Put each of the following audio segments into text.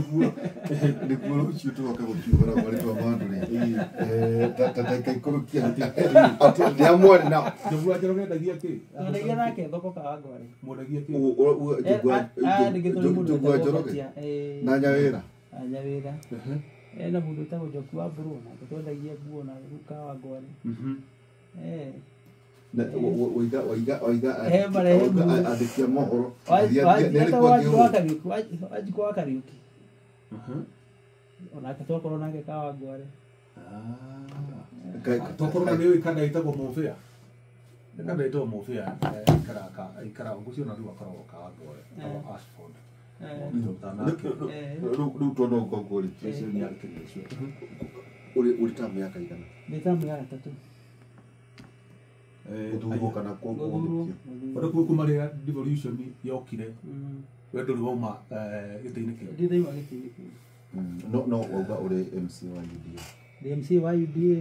Nĩguo rũciũ tũgoka gũkiuhũra marĩtwa ma andũ rĩ, ta ndagĩka ikũrũkia atĩ nĩ amwarĩ na Njogu wa Njoroge endagia kĩ? Twendagia nake thoko Kawangware. Mwendagia kĩ? Njogu wa Njoroge na Nyawĩra. Na Nyawĩra. Ena mũndũ wĩtagwo Njoki wa Mbũrũ nake twendagia nguo na rĩu Kawangware. Waiga waiga waiga Eh, marehemu. andĩki a mohoro. Wanjikũ wa Kariũki onake twakorwo nake Kawangware. Tokorwo na nĩ kanda ĩtagwo Mũbĩa. Nĩ kanda ĩtagwo Mũbĩa, aikaraga ngũcio na rĩu akoragwo Kawangware, etagwo Ashford. Rĩu tondũ ngongwo rĩ, Ũcio nĩ arĩkĩrĩria ũcio. Ũrĩ ta mĩaka igana? Ndĩ ta mĩaka gatatũ. Gũthurwo kana Gũthurwo. kũhũthũkio? Ũndũ kuma rĩrĩa devolution yokire, we ndũrĩ wauma gĩtĩ-inĩ kĩu? Ndirĩ ndauma gĩtĩ-inĩ kĩu. No wauga ũrĩ MC wa UDA. Ndĩ MC wa UDA.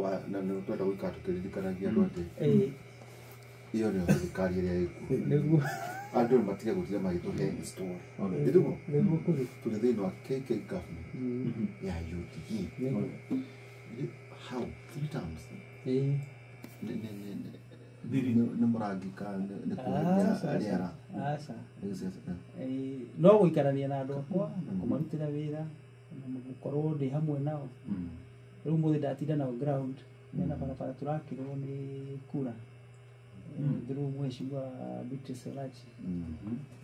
Wa na nĩ twenda gũikara tũkĩririkanagia andũ atĩ ĩyo nĩyo thirikari ĩrĩa ĩkuo. Nĩguo. Andũ matige gũtinda magĩtũhe story. Nĩguo. Nĩguo kũrĩ. Tũrĩ thĩinĩ wa KK government ya UDA. Nĩguo. How? Three times. Nĩ mũrangi ka nĩ kũheria rĩera? Aca. No gũikarania na andũ akwa na kũmarutĩra wĩra na gũkorwo ndĩ hamwe nao. Rĩu mũthĩ ndatinda nao ground mena barabara tũrakĩrwo nĩ kura through mheshimiwa Beatrice Elachi.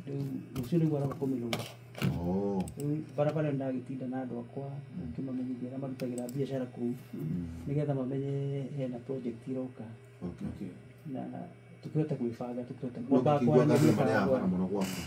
Rĩu rũciũ nĩguo aroka kũmĩrũa. Rĩu barabara ĩyo ndagĩtinda na andũ akwa ngĩmamenyithia arĩa marutagĩra biacara kũu nĩgetha mamenye hena project iroka na tũkĩhota gwĩbanga, tũkĩhota No kwamba ngĩkĩigua kwaranĩria andũ marĩ a Kawangware. bara mũno gwaku.